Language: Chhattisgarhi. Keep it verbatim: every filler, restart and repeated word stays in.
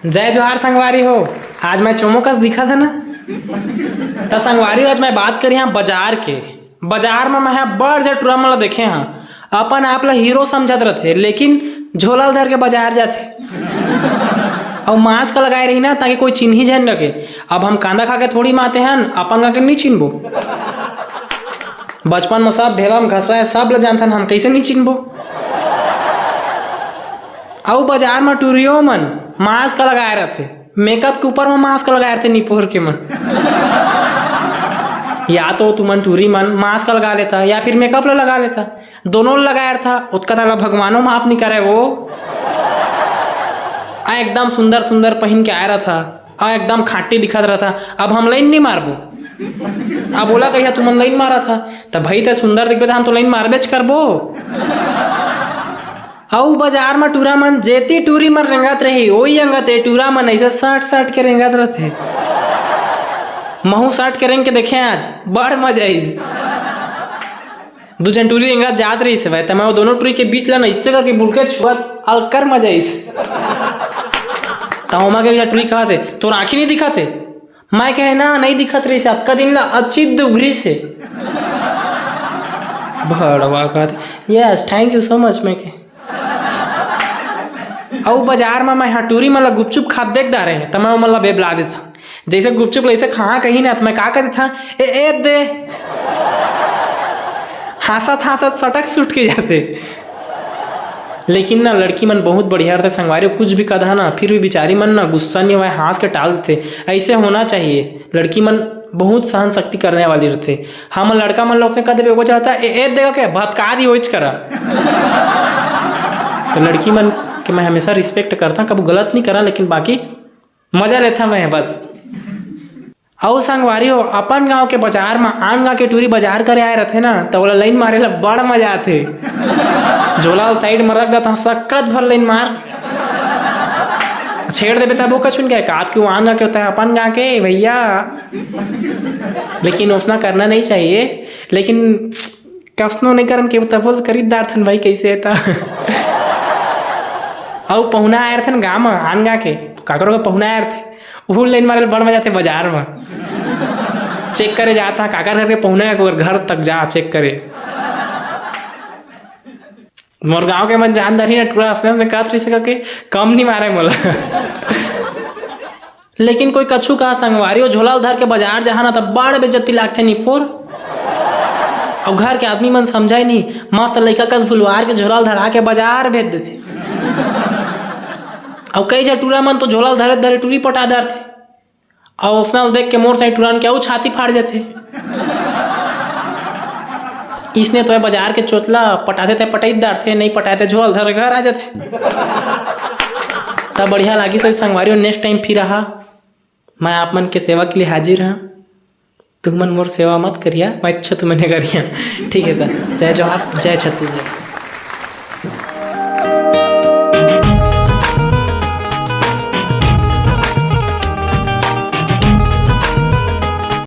जय जोहार संगवारी हो। आज मैं चोमो कस दिखत हे ना? त संगवारी हो, आज मैं बात करिहा बजार के। बजार म मैं ह बड़ झन टूरा मन ल देखे हंव, अपन आप ल हीरो समझत रथे, लेकिन झोला ल धर के बजार जाथे। अउ मास्क लगाए रही ना, ताकि कोई चिन्ही झन लगे। अब हम कांदा खा के थोड़ी माते हन, अपन गांव के नी चिन्हबो। बचपन म सब ढेला म घसरा हे, सब ल जानथन, हम कइसे नी चिन्हबो? अउ बजार म टूरियो मन मास्क लगाए रथे, मेकअप के ऊपर म मास्क लगाए रथे, निपोर के मन। या तो तुमन टूरी मन मास्क लगा लेता या फिर मेकअप ल लगा लेता, दोनों ल लगाए रथा, ओतका ताला भगवानो माफ नी करे वो। आ एकदम सुंदर सुंदर पहिन के आए रथा, आ एकदम खाटी दिखत रथा। अब हम लाइन नी मारबो। अब ओला कहिया तुमन लाइन मारत हा, त भाई ते सुंदर दिखबे त हम तो लाइन मारबेच करबो। अउ बजार म टूरा मन जेती टूरी मन रेंगत रही, ओई अंगत ए टूरा मन अइसे सट सट के रेंगत रथे। महू सट के रेंग के देखे आज, बड़ मजा आइस। दू झन टूरी रेंगत जात रहिस हवय, त मैं वो दोनों टूरी के बीच ला न अइसे करके बुलके छुअत, अलकर मजा आइस। त ओमा के टूरी कहत हे, "तोर आँखी नइ दिखत हे?" मैं कहे, "ना, नइ दिखत रहिस हे, अतका दिन ला अचित उघरिस हे।" भड़वा कहत, "Yes, thank you so much," मैं कहे। अउ बजार म मैं ह टूरी मन ला गुपचुप खात देख डारे हंव, त मैं ओमन ला बेबला देथंव। जइसे गुपचुप ल अइसे खाहा कही ना, त मैं का कर देथंव, "ए, ए दे।" हाँसत हाँसत सटक सुट के जाथे। लेकिन ना, लड़की मन बहुत बढ़िया रथे संगवारी हो, कुछ भी कदहा ना, फिर भी बिचारी मन ना गुस्सा नहीं होवय, हाँस के टाल देथे। ऐसे होना चाहिए, लड़की मन बहुत सहन शक्ति करने वाली रथे। हम लड़का मन लोग से कह देबे, "ओको चलता ए, ए देगा के भतका दी ओइच करा।" तो लड़की मन के मैं हमेशा रिस्पेक्ट करता, कभी गलत नहीं करा, लेकिन बाकी मजा लेता मैं बस। अउ संगवारी हो, अपन गांव के बाजार म आन गांव के टूरी बाजार करे आए रथे ना, त ओला लाइन मारे ला बड़ मजा आथे। झोला ल साइड म रख देता, सक्कत भर लाइन मार। छेड़ देबे तब वो कछु नहीं कहे, "का आपके वो आन गांव के होता है, अपन गांव के भैया।" लेकिन ओसना करना नहीं चाहिए, लेकिन कसनो नहीं करन के तब बोल करी दार थन भाई, कैसे है ता। अउ पहुना आए रथन गांव म, आन गांव के, काकरो के पहुना आए रथे, उहू लाइन मारे ल बड़ मजा आथे बाजार म। चेक करे जात हा, काकर घर के पहुना हे, ओकर घर तक जा चेक करे। मोर गांव के मन जान डरही ना, टूरा असने असने कहत रहिस कहिके, कम नहीं मारे मोला। लेकिन कोई कछु का संगवारी हो, झोला ल धर के बाजार जाहा ना, त बड़ बेइज्जती लागथे निपोर। अउ घर के आदमी मन समझय नहीं, मस्त लइका कस भुलवार के झोला ल धरा के बाजार भेज देथे। अउ कई झन टूरा मन तो झोला ल धरे धरे टूरी पटा डारथे। अउ ओसना ल देख के मोर साई टूरा मन के अउ छाती फाड़ जाथे। इसने तो बाजार के चोतला पटाथे ते पटाई डारथे, नहीं पटाए ते झोला ल धर के घर आ जाथे। तब बढ़िया लागिस होही संगवारी हो, नेक्स्ट टाइम फिर आहा, मैं आप मन के सेवा के लिए हाजिर हां। तुमन मोर सेवा मत करिया, मैं अच्छा तुमन करिया। ठीक है, त जय जोहार, जय छत्तीसगढ़।